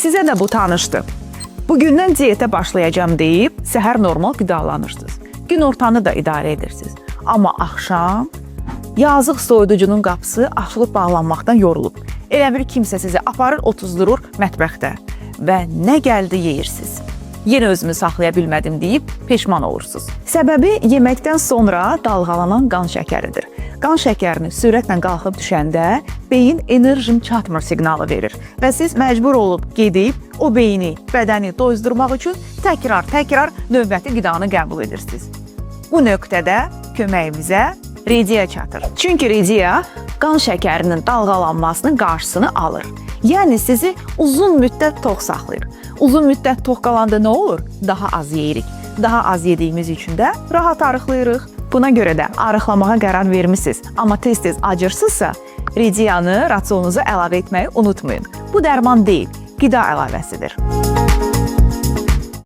Sizə də bu tanışdır. Bugündən diyetə başlayacağam deyib səhər normal qidalanırsınız. Günortanı da idarə edirsiniz. Amma axşam yazıq soyuducunun qapısı açılıb bağlanmaqdan yorulub. Elə bil kimsə sizi aparır, otuzdurur mətbəxdə və nə gəldi yeyirsiniz. Yenə özümü saxlaya bilmədim deyib peşman olursunuz. Səbəbi yeməkdən sonra dalğalanan qan şəkəridir. Qan şəkərini sürətlə qalxıb düşəndə beyin enerjim çatmır siqnalı verir və siz məcbur olub gedib o beyni, bədəni doydurmaq üçün təkrar-təkrar növbəti qidanı qəbul edirsiniz. Bu nöqtədə köməyimizə Rediya çatır. Çünki Rediya qan şəkərinin dalğalanmasının qarşısını alır. Yəni sizi uzun müddət tox saxlayır. Uzun müddət tox qalanda nə olur? Daha az yeyirik. Daha az yediyimiz üçün də rahat arıqlayırıq. Buna görə də arıqlamağa qərar vermisiniz, amma tez-tez acırsınızsa, Rediyanı rasionunuza əlavə etməyi unutmayın. Bu dərman deyil, qida əlavəsidir.